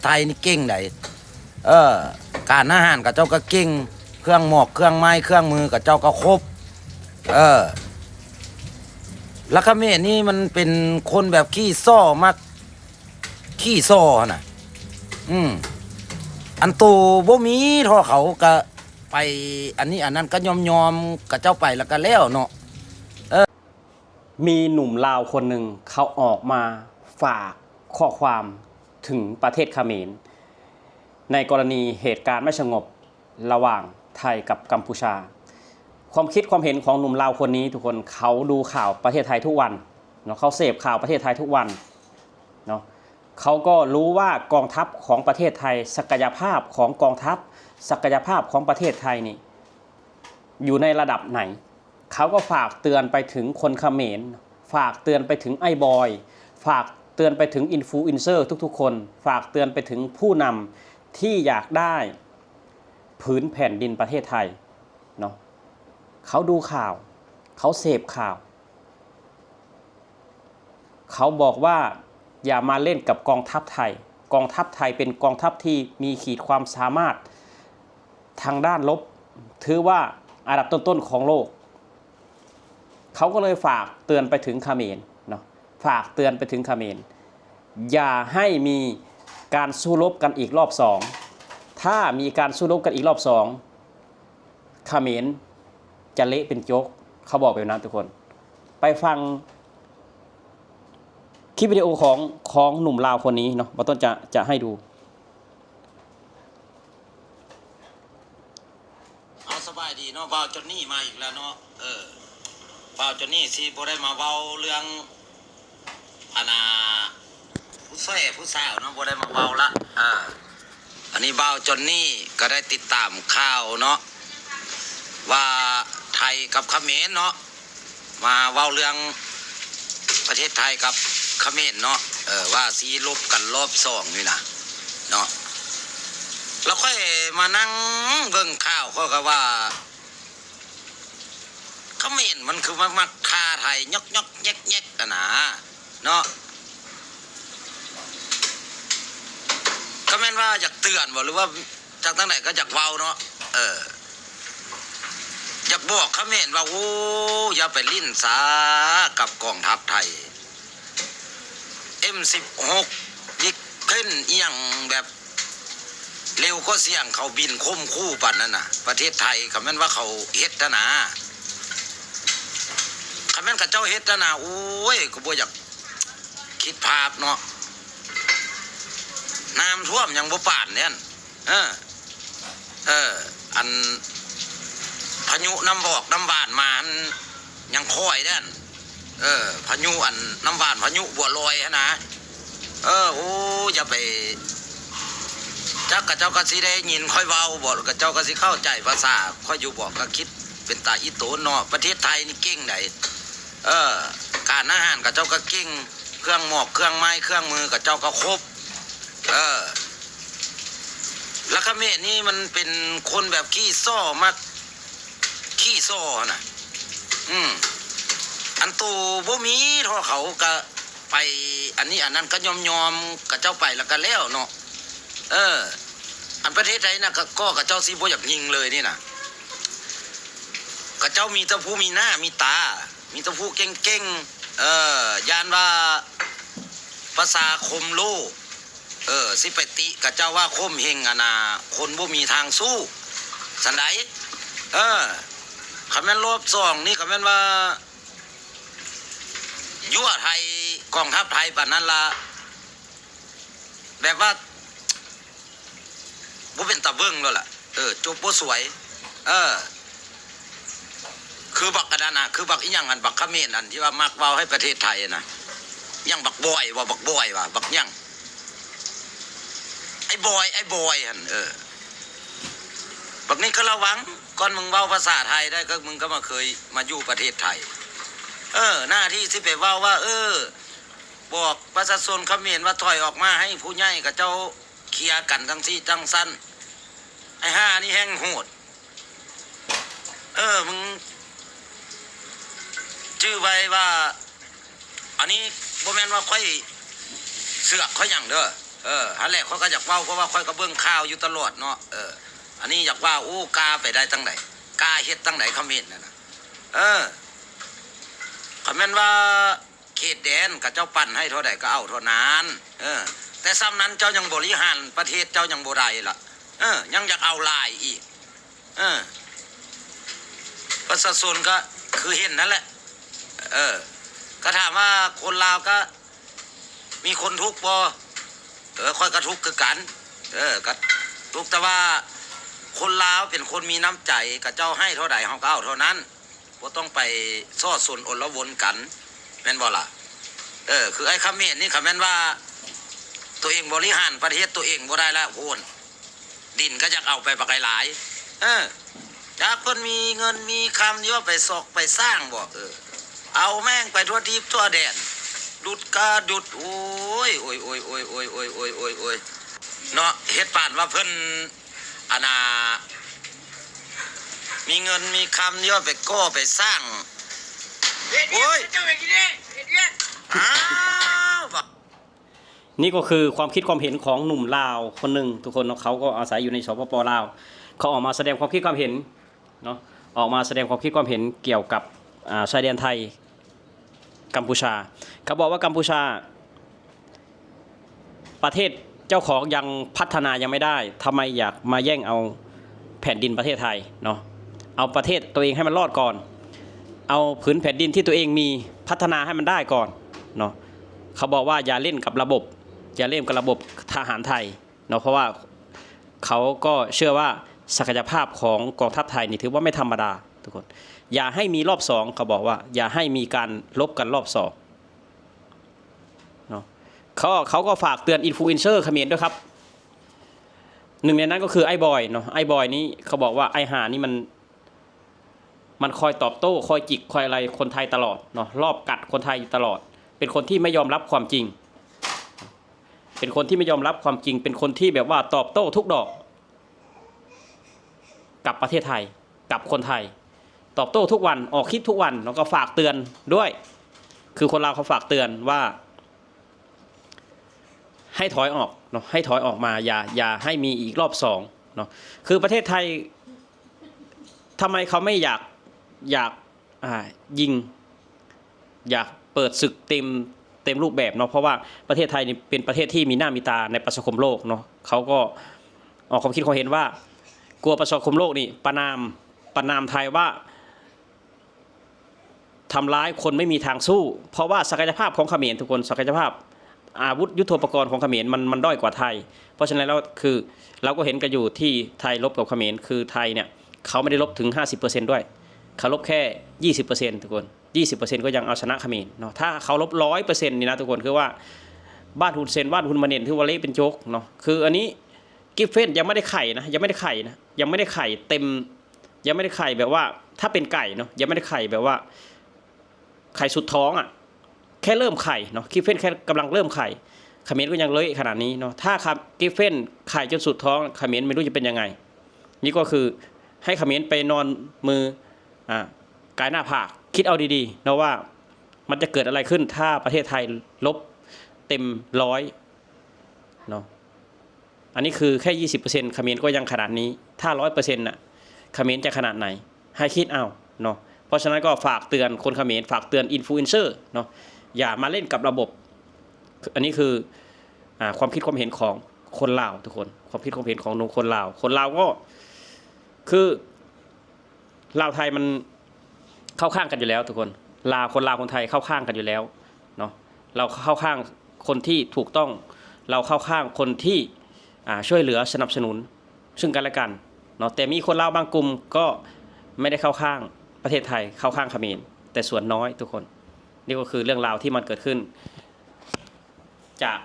ໄທນີ້ເກັ່ງໃດ໋. ເອີ ການອາຫານເຂົາເຈົ້າກໍເກັ່ງ, ເຄື່ອງໝອກເຄື່ອງໄມ້ເຄື່ອງມືເຂົາເຈົ້າກໍຄົບ. ເອີ ລະຂະເໝນນີ້ມັນເປັນຄົນແບບຂີ້ສໍ້ ມັກຂີ້ສໍ້ຫັ້ນນະ. ອືມ ອັນໂຕບໍ່ມີເທົ່າເຂົາ ກະໄປອັນນີ້ອັນນັ້ນ ກະຍອມໆເຂົາເຈົ້າໄປ ລະກະແລ້ວເນາະ. ເອີ ມີໜຸ່ມລາວຄົນໜຶ່ງ ເຂົາອອກມາຝາກຂໍ້ຄວາມເຖິງປະເທດຂະເໝນ ໃນກໍລະນີເຫດການໄມ່ສະຫງົບ ລະຫວ່າງໄທກັບກຳປູຊາ. ຄວາມຄິດຄວາມເຫັນຂອງໜຸ່ມລາວຄົນນີ້ ທຸກຄົນ ເຂົາດູຂ່າວປະເທດໄທທຸກວັນເນາະ, ເຂົາເສບຂ່າວປະເທດໄທທຸກວັນເນາະ, ເຂົາກໍຮູ້ວ່າກອງທັບຂອງປະເທດໄທ, ສັກກະຍະພາບຂອງກອງທັບ, ສັກກະຍະພາບຂອງປະເທດໄທນີ້ຢູ່ໃນລະດັບໃດ. ເຂົາກໍຝາກເຕືອນໄປເຖິງຄົນຂະເໝນ, ຝາກເຕືອນໄປເຖິງອ້າຍບອຍ, ຝາກເຕືອນໄປເຖິງອິນຟລູເອັນເຊີທຸກໆຄົນ, ຝາກເຕືອນໄປເຖິງຜູ້ນຳທີ່ຢາກໄດ້ ພື້ນແຜ່ນດິນປະເທດໄທເນາະ. ເຂົາດູຂ່າວ, ເຂົາເສບຂ່າວ, ເຂົາບອກວ່າ ຢ່າມາຫຼິ້ນກັບກອງທັບໄທ, ກອງທັບໄທເປັນກອງທັບທີ່ມີຂີດຄວາມສາມາດທາງດ້ານລົບ ຖືວ່າອັນດັບຕົ້ນໆຂອງໂລກ. ເຂົາກໍເລີຍຝາກເຕືອນໄປເຖິງຂະເໝນເນາະ, ຝາກເຕືອນໄປເຖິງຂະເໝນ ຢ່າໃຫ້ມີການສູ້ລົບກັນອີກລອບສອງ. ຖ້າມີການສູ້ລົບກັນອີກລອບສອງ ຂະເໝນຈະເລະເປັນໂຈກ, ເຂົາບອກແບບນັ້ນທຸກຄົນ. ໄປຟັງຄລິບວິດີໂອຂອງ, ຂອງໜຸ່ມລາວຄົນນີ້ເນາະ, ບ່າວຕົ້ນຈະ, ຈະໃຫ້ດູ. ເອົາ ສະບາຍດີເນາະ, ບ່າວຈອນນີມາອີກແລ້ວເນາະ. ເອີ ບ່າວຈອນນີຊິບໍ່ໄດ້ມາເວົ້າເລື່ອງ ອັນນ່າ ຜູ້ແຊຜູ້ສາວເນາະ, ບໍ່ໄດ້ມາເວົ້າລະ. ເອີ ອັນນີ້ບ່າວຈອນນີກໍໄດ້ຕິດຕາມຂ່າວເນາະ ວ່າໄທກັບຂະເໝນເນາະ, ມາເວົ້າເລື່ອງປະເທດໄທກັບຂະເໝນເນາະ, ເອີ ວ່າຊິລົບກັນລອບສອງນີ້ນະເນາະ. ແລ້ວຂ້ອຍມານັ່ງເບິ່ງຂ່າວ ຂ້ອຍກໍວ່າ ຂະເໝນມັນຄືມັກ, ມັກທ່າໄທຍອກໆແຍກໆຫັ້ນນະເນາະ. ກໍແມ່ນວ່າຢາກເຕືອນບໍ ຫຼືວ່າຈາກທາງໃດກໍຢາກເວົ້າເນາະ. ເອີ ຢາກບອກຂະເໝນວ່າ ໂອ້ ຢ່າໄປຫຼິ້ນຊາກັບກອງທັບໄທ. ເອັມສິບຫົກ ບິກເພັນ ອີ່ຫຍັງແບບເລວກໍຊ່າງ ເຂົາບິນຂົ່ມຂູ່ປານນັ້ນນະ ປະເທດໄທ. ຄັນແມ່ນວ່າເຂົາເຮັດຫັ້ນນະ, ຄັນແມ່ນເຂົາເຈົ້າເຮັດຫັ້ນນະ, ໂອ້ຍ ກໍບໍ່ຢາກຄິດພາບເນາະ, ນ້ຳຖ້ວມຍັງບໍ່ປານແດ່ນ. ເອີ ເອີ ອັນພາຍຸນ້ຳບອກນ້ຳຫວານມາຫັ້ນຍັງຄ່ອຍເດ້. ເອີ ພາຍຸອັນນ້ຳຫວານ ພາຍຸບົວລອຍຫັ້ນນະ. ເອີ ໂອ້ ຢ່າໄປ, ຈັກເຂົາເຈົ້າກໍຊິໄດ້ຍິນຂ້ອຍເວົ້າບໍ, ເຂົາເຈົ້າກໍຊິເຂົ້າໃຈພາສາຂ້ອຍຢູ່ບໍ, ກໍຄິດເປັນຕາອີ່ຕົນເນາະ. ປະເທດໄທນີ້ເກັ່ງໃດ໋. ເອີ ການອາຫານເຂົາເຈົ້າກໍເກັ່ງ, ເຄື່ອງໝອກເຄື່ອງໄມ້ເຄື່ອງມືເຂົາເຈົ້າກໍຄົບ. ເອີ ລະຂະເໝນນີ້ມັນເປັນຄົນແບບຂີ້ສໍ້ ມັກຂີ້ສໍ້ຫັ້ນນະ. ອືມ ອັນໂຕບໍ່ມີເທົ່າເຂົາ ກະໄປອັນນີ້ອັນນັ້ນ ກະຍອມໆເຂົາເຈົ້າໄປ ລະກະແລ້ວເນາະ. ເອີ ອັນປະເທດໃດນະ ກະ ກໍເຂົາເຈົ້າຊິບໍ່ຢາກຍິງເລີຍນີ້ນະ. ເຂົາເຈົ້າມີແຕ່ຜູ້ມີໜ້າມີຕາ ມີແຕ່ຜູ້ເກັ່ງໆ. ເອີ ຢ້ານວ່າປະຊາຄົມໂລກ ເອີ ຊິໄປຕິເຂົາເຈົ້າວ່າຂົ່ມເຫັງ ອັນນ່າ ຄົນບໍ່ມີທາງສູ້ ຊັ້ນໃດ. ເອີ ຄັນແມ່ນລອບສອງນີ້ ຄັນແມ່ນວ່າຍົວະໄທ ກອງທັບໄທປານນັ້ນລະ ແບບວ່າ ບໍ່ເປັນຕາເບິ່ງແລ້ວລະ. ເອີ ຈົບບໍ່ສວຍ. ເອີ ຄືບັກອັນນັ້ນນະ ຄືບັກອີ່ຫຍັງ ອັນບັກຂະເໝນ ອັນທີ່ວ່າມັກເວົ້າໃຫ້ປະເທດໄທນະ ຫຍັງ ບັກບອຍ ວ່າ ບັກບອຍ ວ່າ ບັກຫຍັງ ໄອ້ບອຍ ໄອ້ບອຍຫັ້ນ. ເອີ ບັກນີ້ກໍລະວັງ, ກ່ອນມຶງເວົ້າພາສາໄທໄດ້ ກໍມຶງກໍມາເຄີຍມາຢູ່ປະເທດໄທ. ເອີ ໜ້າທີ່ຊິໄປເວົ້າວ່າ ເອີ ບອກປະຊາຊົນຂະເໝນວ່າຖອຍອອກມາ ໃຫ້ຜູ້ໃຫຍ່ເຂົາເຈົ້າເຄຍກັນຈັ່ງຊີ້ຈັ່ງຊັ້ນ. ໄອ້ຫ່ານີ້ແຮ່ງໂຫດ. ເອີ ມຶງຈື່ໄວ້ວ່າ ອັນນີ້ບໍ່ແມ່ນວ່າຂ້ອຍເຊືອກຂ້ອຍຫຍັງເດີ້. ເອີ ຫັ້ນແຫຼະ ຂ້ອຍກໍຢາກເວົ້າ ເພາະວ່າຂ້ອຍກໍເບິ່ງຂ່າວຢູ່ຕະຫຼອດເນາະ. ເອີ ອັນນີ້ຢາກເວົ້າ ໂອ້ ກ້າໄປໄດ້ທາງໃດ? ກ້າເຮັດທາງໃດຂະເໝນນັ້ນນະ? ເອີ ຄັນແມ່ນວ່າເຂດແດນ ເຂົາເຈົ້າປັນໃຫ້ເທົ່າໃດກໍເອົາເທົ່ານັ້ນ. ເອີ ແຕ່ສ່ຳນັ້ນເຈົ້າຍັງບໍລິຫານປະເທດເຈົ້າຍັງບໍ່ໄດ້ລະ. ເອີ ຍັງຢາກເອົາຫຼາຍອີກ. ເອີ ປະຊາຊົນກໍຄືເຫັນນັ້ນແຫຼະ. ເອີ ກໍຖາມວ່າຄົນລາວກໍມີຄົນທຸກບໍ່? ເອີ ຂ້ອຍກໍທຸກຄືກັນ. ເອີ ກໍທຸກ ແຕ່ວ່າຄົນລາວເປັນຄົນມີນ້ຳໃຈ ເຂົາເຈົ້າໃຫ້ເທົ່າໃດເຮົາກໍເອົາເທົ່ານັ້ນ. ບໍ່ຕ້ອງໄປສໍ້ສົນອົນລະວົນກັນ ແມ່ນບໍ່ລະ? ເອີ ຄືໄອ້ຂະເໝນນີ້ ຄັນແມ່ນວ່າຕົວເອງບໍລິຫານປະເທດຕົວເອງບໍ່ໄດ້ລະ ໂພນ ດິນກໍຢາກເອົາໄປບັກຫຼາຍໆ. ເອີ ຢາກເພິ່ນມີເງິນມີຄຳ ຊິວ່າໄປຊອກໄປສ້າງບໍ່? ເອີ ເອົາແມ່ງໄປທົ່ວທີບທົ່ວແດນ ດຸດກະດຸດ. ໂອ້ຍ ໂອ້ຍ ໂອ້ຍ ເນາະ ເຮັດປານວ່າເພິ່ນ ອັນນ່າ ມີເງິນມີຄຳ ຊິວ່າໄປກໍ່ໄປສ້າງ. ໂອ້ຍ ອ້າວ ນີ້ກໍຄືຄວາມຄິດຄວາມເຫັນຂອງໜຸ່ມລາວຄົນໜຶ່ງ ທຸກຄົນເນາະ. ເຂົາກໍອາໄສຢູ່ໃນ ສປປ ລາວ ເຂົາອອກມາສະແດງຄວາມຄິດຄວາມເຫັນເນາະ ອອກມາສະແດງຄວາມຄິດຄວາມເຫັນກ່ຽວກັບ ອາ ຊາຍແດນໄທ ກັມພູຊາ. ເຂົາບອກວ່າກັມພູຊາ ປະເທດເຈົ້າຂອງຍັງພັດທະນາຍັງໄມ່ໄດ້ ທຳໄມຢາກມາແຍ່ງເອົາແຜ່ນດິນປະເທດໄທເນາະ? ເອົາປະເທດຕົວເອງໃຫ້ມັນລອດກ່ອນ ເອົາຜືນແຜ່ນດິນທີ່ຕົວເອງມີພັດທະນາໃຫ້ມັນໄດ້ກ່ອນເນາະ. ເຂົາບອກວ່າຢ່າຫຼິ້ນກັບລະບົບ ຢ່າຫຼິ້ນກັບລະບົບທະຫານໄທເນາະ ເພາະວ່າເຂົາກໍເຊື່ອວ່າສັກກະຍະພາບຂອງກອງທັບໄທນີ້ຖືວ່າໄມ່ທຳມະດາ ທຸກຄົນ. ຢ່າໃຫ້ມີລອບສອງ ເຂົາບອກວ່າຢ່າໃຫ້ມີການລົບກັນລອບສອງເນາະ. ເຂົາ ເຂົາກໍຝາກເຕືອນອິນຟລູເອັນເຊີຂະເໝນດ້ວຍຄັບ. ໜຶ່ງໃນນັ້ນກໍຄືອ້າຍບອຍເນາະ. ອ້າຍບອຍນີ້ເຂົາບອກວ່າໄອ້ຫ່ານີ້ມັນ ມັນຄອຍຕອບໂຕ້ ຄອຍຈິກ ຄອຍອະໄລຄົນໄທຕະຫຼອດເນາະ ລອບກັດຄົນໄທຢູ່ຕະຫຼອດ. ເປັນຄົນທີ່ໄມ່ຍອມຮັບຄວາມຈິງ ເປັນຄົນທີ່ໄມ່ຍອມຮັບຄວາມຈິງ ເປັນຄົນທີ່ແບບວ່າຕອບໂຕ້ທຸກດອກກັບປະເທດໄທ ກັບຄົນໄທ ຕອບໂຕ້ທຸກວັນ ອອກຄລິບທຸກວັນ ແລ້ວກໍຝາກເຕືອນດ້ວຍ ຄືຄົນລາວເຂົາຝາກເຕືອນວ່າ ໃຫ້ຖອຍອອກເນາະ ໃຫ້ຖອຍອອກມາ ຢ່າ ຢ່າໃຫ້ມີອີກລອບສອງເນາະ. ຄືປະເທດໄທ ທຳໄມເຂົາໄມ່ຢາກ ຢາກ ອ່າ ຍິງ ຢາກເປີດສຶກເຕັມ ເຕັມຮູບແບບເນາະ? ເພາະວ່າປະເທດໄທນີ້ເປັນປະເທດທີ່ມີໜ້າມີຕາໃນປະຊາຄົມໂລກເນາະ. ເຂົາກໍອອກຄວາມຄິດຄວາມເຫັນວ່າ ກົວປະຊາຄົມໂລກນີ້ປະນາມ ປະນາມໄທວ່າ ທຳລາຍຄົນໄມ່ມີທາງສູ້ ເພາະວ່າສັກກະຍະພາບຂອງຂະເໝນ ທຸກຄົນ ສັກກະຍະພາບອາວຸດຍຸດໂທປະກອນຂອງຂະເໝນມັນ ມັນດ້ອຍກວ່າໄທ. ເພາະສະນັ້ນແລ້ວ ຄື ເຮົາກໍເຫັນກັນຢູ່ທີ່ໄທລົບກັບຂະເໝນ ຄືໄທເນຍ ເຂົາໄມ່ໄດ້ລົບເຖິງຫ້າສິບເປີເຊັນດ້ວຍ ເຂົາລົບແຄ່ຍີ່ສິບເປີເຊັນ ທຸກຄົນ ຍີ່ສິບເປີເຊັນກໍຍັງເອົາຊະນະຂະເໝນເນາະ. ຖ້າເຂົາລົບຮ້ອຍເປີເຊັນນີ້ນະ ທຸກຄົນ ຄືວ່າບ້ານຮຸນເຊັນ ບ້ານຮຸນມາເນັນ ຖືວ່າເລະເປັນໂຈກເນາະ. ຄືອັນນີ້ ກິບເຟນຍັງບໍ່ໄດ້ໄຂນະ ຍັງບໍ່ໄດ້ໄຂນະ ຍັງບໍ່ໄດ້ໄຂເຕັມ ຍັງບໍ່ໄດ້ໄຂແບບວ່າ ຖ້າເປັນໄກ່ເນາະ ຍັງບໍ່ໄດ້ໄຂແບບວ່າ ໄຂ່ສຸດທ້ອງອະ ແຄ່ເລີ່ມໄຂ່ເນາະ ກິບເຟນແຄ່ກຳລັງເລີ່ມໄຂ່ ຂະເໝນກໍຍັງເລະຂະໜາດນີ້ເນາະ. ຖ້າ ກິບເຟນໄຂ່ຈົນສຸດທ້ອງ ຂະເໝນໄມ່ຮູ້ຈະເປັນຍັງໄງ. ນີ້ກໍຄືໃຫ້ຂະເໝນໄປນອນມື ອາ ກາຍໜ້າຜາກ ຄິດເອົາດີໆເນາະວ່າ ມັນຈະເກີດອະໄລຂຶ້ນ ຖ້າປະເທດໄທລົບເຕັມຮ້ອຍເນາະ. ອັນນີ້ຄືແຄ່ຍີ່ສິບເປີເຊັນ ຂະເໝນກໍຍັງຂະໜາດນີ້ ຖ້າຮ້ອຍເປີເຊັນນະ ຂະເໝນຈະຂະໜາດໃດ? ໃຫ້ຄິດເອົາເນາະ. ເພາະສະນັ້ນກໍຝາກເຕືອນຄົນຂະເໝນ ຝາກເຕືອນອິນຟລູເອັນເຊີເນາະ ຢ່າມາຫຼິ້ນກັບລະບົບ. ອັນນີ້ຄື ອາ ຄວາມຄິດຄວາມເຫັນຂອງຄົນລາວທຸກຄົນ ຄວາມຄິດຄວາມເຫັນຂອງໜຸ່ມຄົນລາວ. ຄົນລາວກໍຄື ລາວໄທມັນເຂົ້າຂ້າງກັນຢູ່ແລ້ວທຸກຄົນ ລາວ ຄົນລາວຄົນໄທເຂົ້າຂ້າງກັນຢູ່ແລ້ວເນາະ. ລາວເຂົ້າຂ້າງຄົນທີ່ຖືກຕ້ອງ ລາວເຂົ້າຂ້າງຄົນທີ່ ອາ ຊ່ວຍເຫຼືອສະໜັບສະໜູນຊຶ່ງກັນແລະກັນເນາະ. ແຕ່ມີຄົນລາວບາງກຸ່ມກໍໄມ່ໄດ້ເຂົ້າຂ້າງປະເທດໄທ ເຂົ້າຂ້າງຂະເໝນ ແຕ່ສ່ວນນ້ອຍທຸກຄົນ. ນີ້ກໍຄືເລື່ອງລາວທີ່ມັນເກີດຂຶ້ນ ຈາກ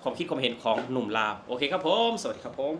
ຄວາມຄິດຄວາມເຫັນຂອງໜຸ່ມລາວ. ໂອເຄຄັບຜົມ ສະຫວັດດີຄັບຜົມ.